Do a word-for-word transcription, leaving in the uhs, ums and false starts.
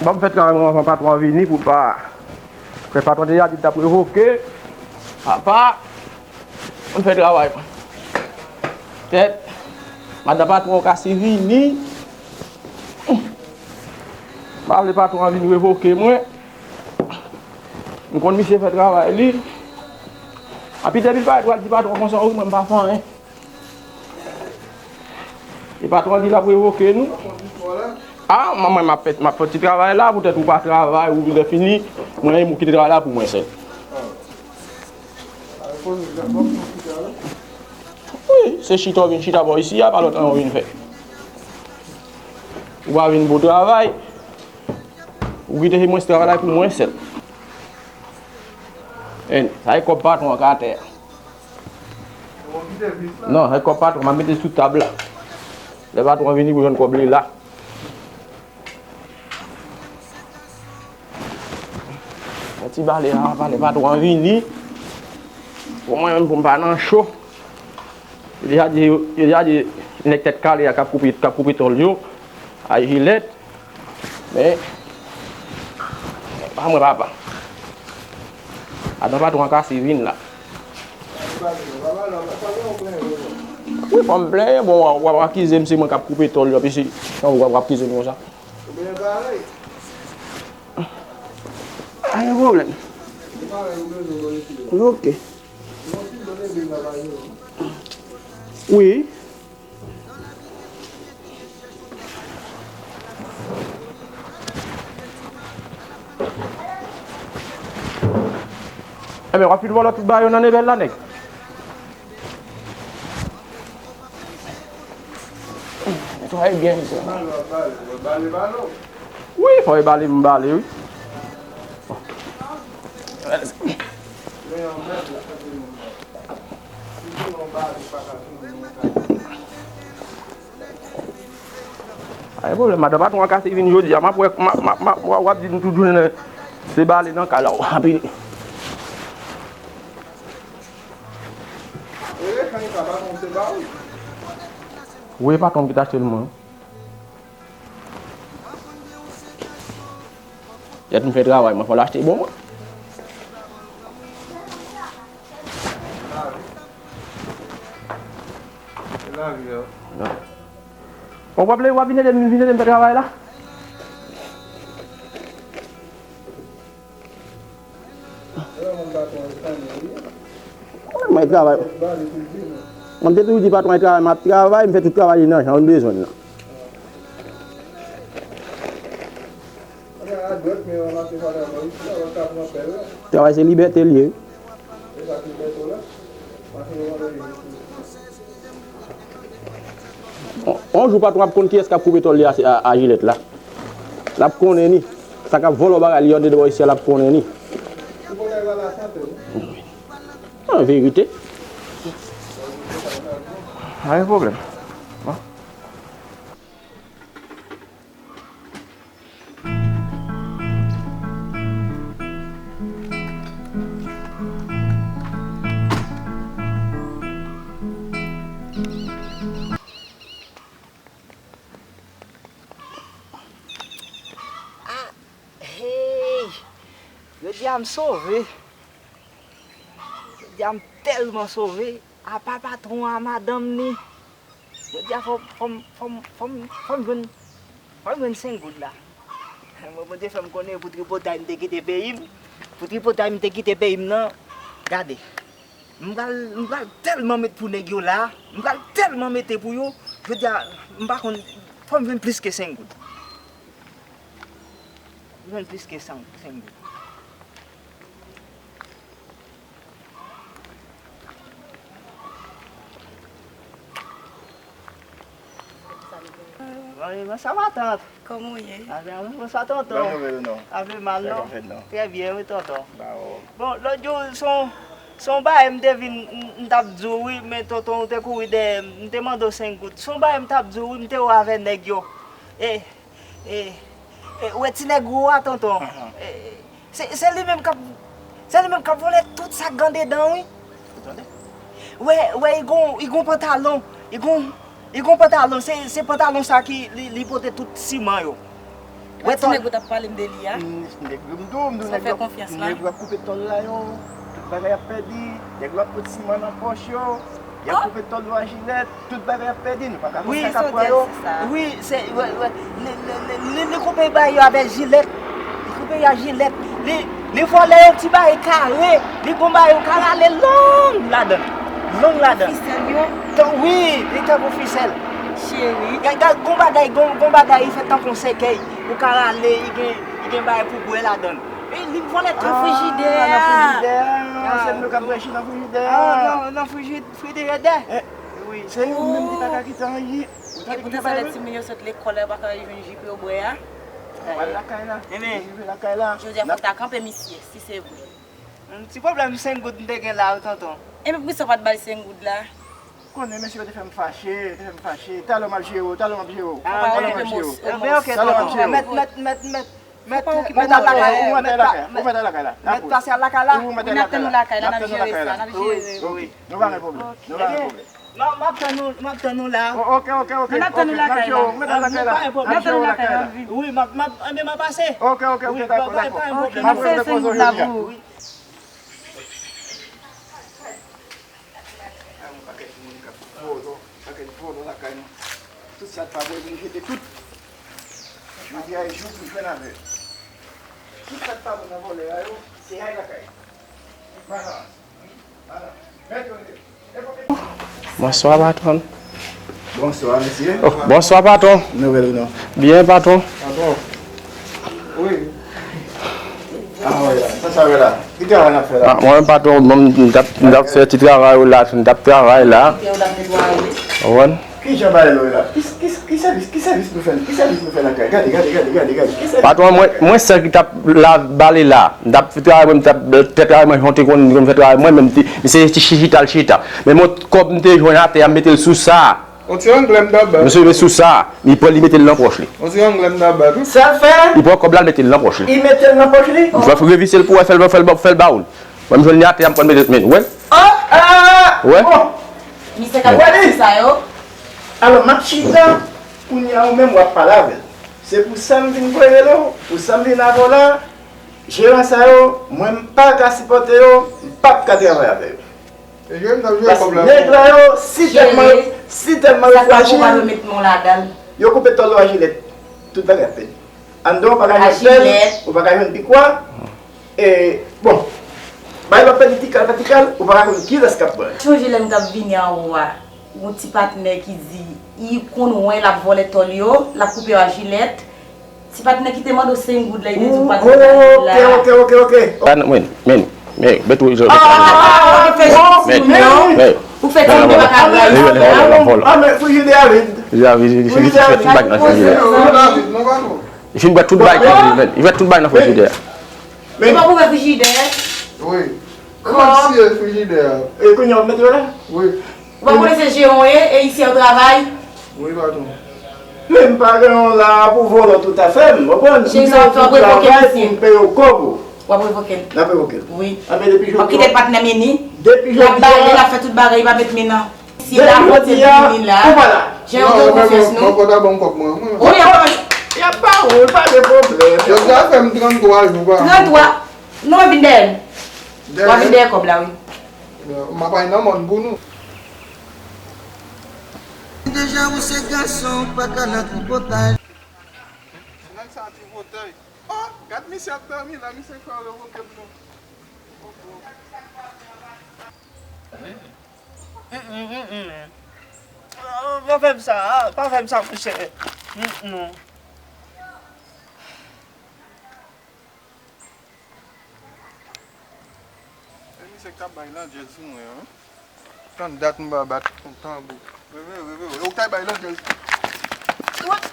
Ban m fè travay mwen anvan patwon an vini pou l pa. Fè patwon deja di l t ap revoke. Apa, m fè travay mwen. Tèt, madan patwon an kase vini. M pa vle patwon an vin revoke mwen. M konn misye fè travay li. Anpi depi l parèt pral di patwon konsa, wi, mwen m pa fè anyen. E patwon an di l ap revoke nou. A, mwen, mwen, m ap fè, m ap fè ti travay la, poutèt ou pa travay, ou lè fini, mwen, menm ou kite travay la pou mwen sèl. Wi, se chita w vin chita bò isi a, pa lòt anyen w vin fè. Ou pa vin pou travay, ou kite se mwen travay la pou mwen sèl. E, sa e kòb patwon an k atè a. Non, se kòb patwon, m ap mete sou tab la. Lè patwon an vini pou jwenn kòb li la. Yon ti bale a, pa lè patwon an vini. Pou mwen menm, pou m pa nan cho. Yo deja di, yo deja di, nèg tèt kale a k ap koupe, k ap koupe tòl yo, a jilèt. Men, pa mwen, papa. Adan patwon an kase vin la. Wi, fò m plenyen, bon, w ap, w ap akize m se mwen k ap koupe tòl yo, epi se, w ap, w ap akize m konsa. Pa gen pwoblèm. Ok. Wi. Enben, w ap fin vòlò tout bagay yo nan Nebèl la, nèg. Netwaye byen, mesye. Wi, fò e bale, m bale, wi. Pa gen pwoblèm, madan patwon an kase vin jodi a, m ap wè, m ap, m ap, m ap, w ap di m tout jounen se bale nan kay la, w ap. Wi, e patwon m ki t achte l mwen. Yèt m fè travay mwen, fò l achte bon mwen. Bon, w ap vle, w ap vin ede m, vin ede m fè travay la? Mwen travay. Mwen te toujou di patwon travay, m ap travay, m fè tout travay li nan jan l bezwen l lan. Travay se libète l ye. On, on jou patwon ap konn kiyès k ap koupe tòl li a, a, a jilèt la. L ap konnen ni. Sa k ap vòlò bagay li yo anndan bò isi a, l ap konnen ni. An verite. Pa gen pwoblèm. Bon. Ah, hey! Jodi a m sove. Jodi a m tèlman sove. Apa patwon an, madanm ni. Jodi a fò, fò m, fò m, fò m, fò m jwenn, fò m jwenn senk goud la. Mwen, Bondye fè m konnen pou tripotay m te kite peyi m. Pou tripotay m te kite peyi m nan. Gade. M pral, m pral tèlman met pou nèg yo la. M pral tèlman mete pou yo. Jodi a, m pa konn, fò m jwenn plis ke senk goud. M jwenn plis ke senk, senk goud. Mwen, mwen, sa va, tant? Kòman w ye? A byen, mwen, sa, tonton. Ban nouvèl ou non? A byen, mal non? Sa k ap fèt non? Trè byen, wi, tonton. Ba, o. Bon, lòt jou, se yon, se yon bagay m te vin, m, m t ap di w, wi, men tonton, ou te kouri dèyè m, m te mande w senk goud. Se yon bagay m t ap di w, wi, m te wè avè nèg yo. E, E, e, ou wè ti nèg wo a, tonton? Ahan. E, se, se li menm k ap, se li menm k ap vòlè tout sa k andedan, wi. Ou tande? Wè, wè, li gon, li gon pantalon, li gon, li gon pantalon, se, se pantalon sa ki, li, li pote tout siman yo. Wè ti nèg ou t ap pale m de li a. Nèg yo m di w, m di w, nèg yo ap koupe tòl la yo. Tout bagay ap pèdi. Nèg yo ap pot siman nan pòch yo. Y ap koupe tòl yo a jilèt. Tout bagay ap pèdi. Nou pa ka konn sa k ap pran yo. Wi, se, wè, wè. Li, li, li, li, li koupe bagay yo avèk jilèt. Li koupe yo a jilèt. Li, li vòlè yon ti bagay kare. Li gon bagay yo ka rale long ladan l. Long ladan l. Fisèl yo? Wi, li tankou fisèl. Cheri. Gad, gad, gon bagay, gon, gon bagay, li fèt tankou yon sèkèy. Ou ka rale, li gen, li gen bagay pou bwè ladan l. E, li vòlè tout frijidè a. Nan frijidè a. Se nou k ap branche nan frijidè a. Ah, nan, nan friji-, frijidè. Wi. Se ou menm ki pa ka kite anyen. Ou tande ki sa yo? Timoun yo sot lekòl la, yo pa ka jwenn ji pou yo bwè a. Al lakay la. Rive lakay la. Jodi a fò w ta kanpe misye, si se vre. Ti pwoblèm senk goud m te gen la, wi, tonton. Epi poukisa w pa t ba l senk goud la? Konnen mesye yo te fè m fache, te fè m fache. Talè m ap jere w, talè m ap jere w. Talè m ap jere w. Ebyen, oke, tonton. Mèt, mèt, mèt, mèt, mèt, mèt al lakay, ou mèt al lakay, ou mèt al lakay la. Mèt pase al lakay la. Ou mèt al lakay la. N ap tann ou lakay la, n ap jere sa, n ap jere. Wi, wi. Nou pa gen pwoblèm, nou pa gen pwoblèm. M ap, m ap tann ou, m ap tann ou la. Oke, oke, oke. N ap tann ou lakay la. N ap tann ou lakay la. Wi, m ap, m ap, anben m ap pase. Oke, oke, oke, dakò, dakò. Oke, n ap fè senk goud la pou ou. Ay, yon pakèt moun k ap vòlò, pakèt vòlò lakay nou. Tout sa k pa bon, yo vin jete tout. Jodi a, e jou pou jwenn avè l. Tout sa k pa bon nan vòlè a yo, se ay lakay. Madan, madan, mèt yo rete. Bonswa, patwon. Bonswa, mesye. Oh, bonswa, patwon. Nouvèl ou non? Byen, patwon. Patwon. Wi. Ah, wi, la. Sa, sa, wi, la. Ki travay n ap fè la? Ah, mwen menm, patwon, mwen, m t ap, m t ap fè ti travay ou la, m t ap travay la. Ou konprann? Ki jan bagay la, wi, la? Ki, ki, ki sèvis, ki sèvis nou fè, ki sèvis nou fè lakay? Gade, gade, gade, gade, gade. Ki sèvis? Patwon, mwen, mwen sèl ki t ap lave bale la. M t ap fè travay mwen, m t ap fè travay mwen, jan w te konn, konn fè travay mwen, men m te, se ti chita l chita. Men mwen, kòb m te jwenn atè a, m mete l sou sa. On ti anglè m daba. Misye met sou sa, li pran, li mete l nan pòch li. On ti anglè m daba tou. Sa l fè? Li pran kòb la, li mete l nan pòch li. Li mete l nan pòch li? Li fè revise l pou wè, fè l, fè l, fè l ba ou l. Mwen, m jwenn li atè a, m pran mete, men, wè. Oh, ah! Wè? Bon. Misye ka fè sa yo. Alò, m ap chita, kounye a ou menm w ap pale avè l. Se pou sa m vin voye rele w, pou sa m vin avè w la. Jeran sa yo, mwen m pa ka sipòte yo, m p ap ka travay avè yo. E jwe m t ap jwe kòb la. Paske nèg la yo, si tèt mwen, si tèt mwen yo frajil, yo koupe tòl yo a jilèt. Tout bagay ap pèdi. Anndan ou pa ka jwenn pèl, ou pa ka jwenn pikwa. E, bon, bay lòt pèdi tikal pa tikal, ou pa ka konn kilès k ap pran. Chonje lè m t ap vini anwo a, yon ti patnè ki di, li konn wè l ap vòlè tòl yo, l ap koupe yo a jilèt. Ti patnè ki te mande w senk goud la, li te di w pa t gen la. Ok, ok, ok, ok. Men, men, men, men, Beto, je... Ah, ou fè timoun yo. Men, ou fè timoun yo pa ka rayi. Ah, men frijidè a vid. Frijidè a vid. Li fin bwè tout bagay nan frijidè a. Li fin bwè tout bagay nan frijidè a. Men. Ou pa ouvè frijidè? Wi. Ou pa siye frijidè a? E kounye a w ap mete yo la? Wi. Ou pa konnen se jeran w ye e isi a w travay? Wi, patwon. Men m pa gen yon la pou vòlò tout afè m, w konprann? M fè yon travay pou m peye w kòb ou. W ap revoke l. N ap revoke l. Wi. Anben depi jodi a. W ap kite patnè m vini. Depi jodi a. L ap bale, l ap fè tout bagay, li pa met men nan. Si la bondye vini la, jan yo gen konfyans nou. Mwen konn ap ban m kòb mwen. Wi, y ap ba w, pa gen pwoblèm. Jodi a fè m tranntwa jou, pa. Tranntwa? Non, vin dèyè m. W ap vin dèyè kòb la, wi. M ap al nan mòn pou nou. Deja ou se gason, ou pa ka nan tripotay. Nèg sa tripotay. Oh, gad misye ap dòmi la, misye fè revoke m non. Mm, mm, mm, mm. Ah, pa fè m sa, ah, pa fè m sa, monchè. Mm, non. E misye k t ap bay landjèz sou mwen an. Tann dat m pa bat tanbou. Reve, reve, reve. Ou k t ap bay landjèz. What?